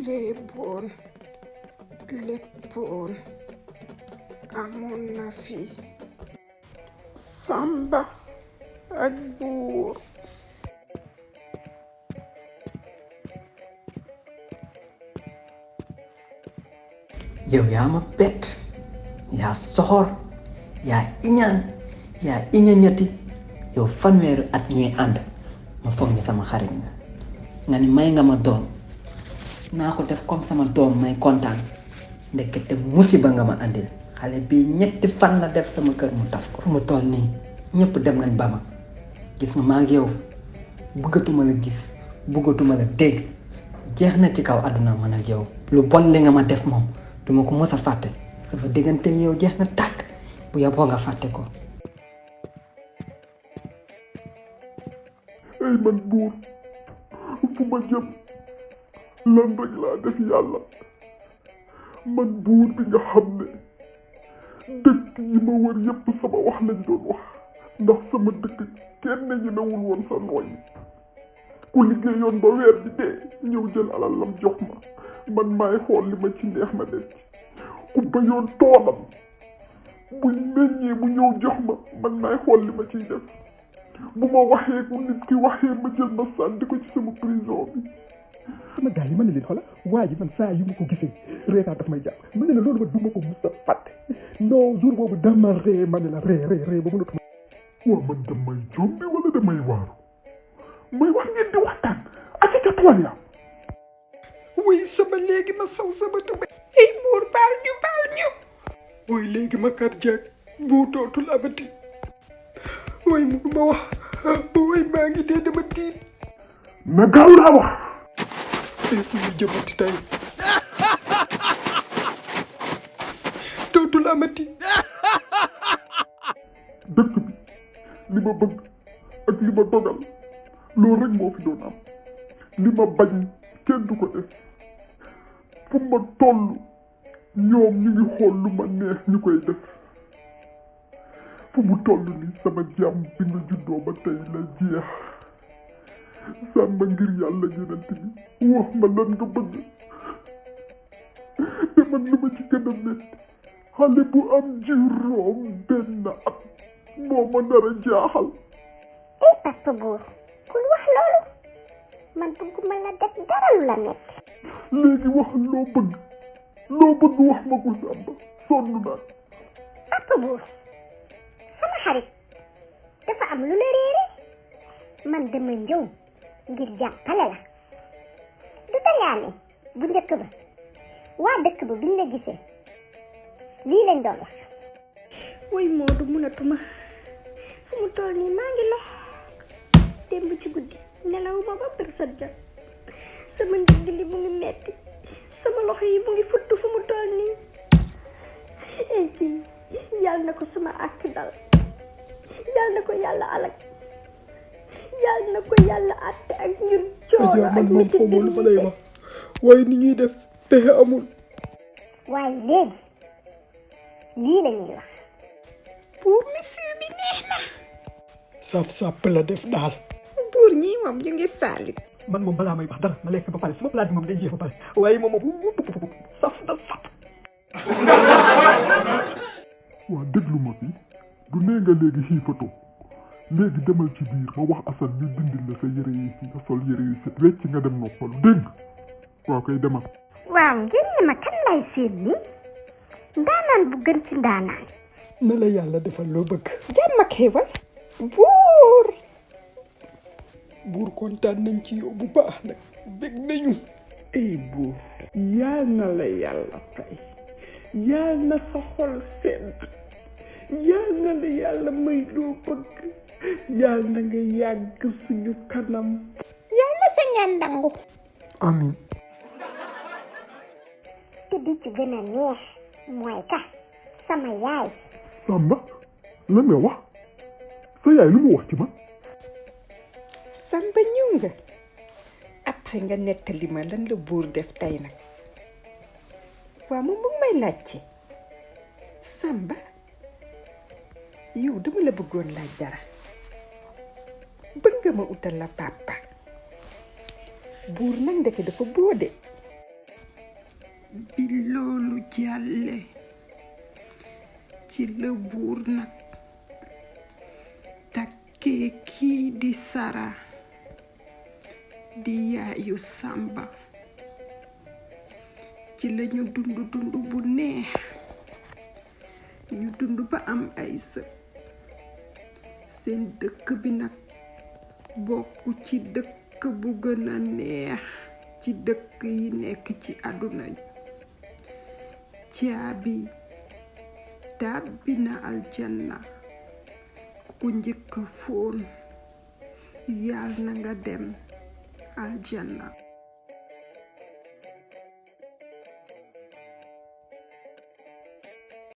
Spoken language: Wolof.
léeboon léppoon amoon na fi Samba ak Buur. yow yaa ma bett yaa soxor yaa iñañati yow fanweeru at ñuy ànd ma foog ni sama xarit nga ni may nga ma doom naa ko def comme sama doom may kontaan ndekete musiba nga ma andil xale bii 3 fan la def sama kër mu tas ko fu mu toll nii ñëpp dem nañ ba ma gis nga maa ngi yow bëggatuma la gis bëggatuma la dégg jeex na ci kaw àdduna man ak yow lu bon li nga ma def moom duma ko mës a fàtte sama diggante yow jeex na tàkk bu yaboo nga fàtte ko. ay man Buur fu ma jëm lan rek laa def yàlla man Buur bi nga xam ne dëkk yi ma wër yépp sama wax lañ doon wax ndax sama dëkk kenn ñu newul woon sa nooy ku liggéeyoon ba weer bi dee ñëw jël alalam jox ma man maay xool li ma ci neex ma def ku bayoon toolam buy meññee bu ñëw jox ma man maay xool li ma ciy def bu ma waxee ku nit ki waxee ma jël ma sànni ko ci sama prison bi. sama gars yi ma ne leen xoola waa ji man saa yu ma ko gisee reetaan daf may jàpp ma ne la loolu ma du ma ko mus a fàtte non jour boobu dama ree ma ne la ree ba mënatuma. waaw man damay jombi wala damay waaru may wax ngeen di waxtaan ak ca tool ya. wuy sama léegi ma saw sama tubéy. ay Buur baal ñu. wuy léegi ma cardiaque bu dootul amati. wuy mu ma wax wuy maa ngi dee dama tiit. na gaaw laa wax. ay fu ñu jëmati tey. dootul amati. dëkk bi li ma bëgg ak li ma dogal loolu rek moo fi doon am li ma bañ kenn du ko def fu ma toll ñoom ñu ngi xool lu ma neex ñu koy def fu mu toll ni sama jàmm bi nga juddoo ba tey la jeex Samba ngir yàlla yonent bi wax ma lan nga bëgg te man lu ma ci gën a métti xale bu am juróom benn at moo ma nar a jaaxal. Papa Buur kul wax loolu man bëgguma la def dara lu la metti. léegi wax loo bëgg wax ma ko Samba sonn naa. Papa Buur sama xarit dafa am lu la réere man dama ñëw ngir jàppale la du dangaa ne bu njëkk ba waa dëkk ba biñ la gisee lii lañ doon wax. way Moodu mënatuma fu mu toll nii maa ngi la démb ci guddi nelawuma ba bër sa jot sama ndigg li mu ngi metti sama loxo yi mu ngi futt fu mu toll nii kii yàlla na ko sama àkk dal yàlla na ko yàlla alak yàlla na ko yàlla àtte ak ñun coono ak man moom xamul lu ma lay wax waaye ni ñuy def pexe amul. waaye léegi lii la ñuy wax. Buur monsieur bi neex na. saf sàpp la def daal. Buur ñii moom ñu ngi saalit. man moom balaa may wax dara ma lekk ba pare sama plat bi moom day jeex ba pare waaye moom saf na saf. waa déglu ma fi du nee nga léegi xiifatoo léegi demal ci biir ma wax Assane ñu dindil la sa yére yi nga sol yére yu set wecc nga dem noppalu dégg nga waaw koy demal. waaw ngeen ne ma kan lay seet nii ndaanaan bu gën ci ndaanaan. na la yàlla defal loo bëgg. jàmm ak xéewal. Buur kontaan nañ ci yow bu baax nag bég nañu. Buur yal na la yàlla fay yal na sa xol sedd yal na la yàlla may loo bëgg yal na nga yàgg suñu kanam. yal na sa ñaan nangu. amiin. te di ci gën a neex mooy ka sama yaay. Samba lan nga wax sa yaay lu mu wax ci man. Samba ñëw nga après nga nettali ma lan la Buur def tey nag waaw moom mu may laajte Samba yow dama la bëggoon laaj dara bëgg nga ma utal la papa. buur nag ndeke dafa boode. bi loolu jàlle ci la buur nag takkee kii di Sara di yaayu Samba. ci lañu dund bu neex, ñu dund ba am ay sët. seen dëkk bi nag bokk ci dëkk bu gën a neex ci dëkk yi nekk ci àdduna yi. caabi tàbbi na aljanna ku njëkk foon yàlla na nga dem aljanna.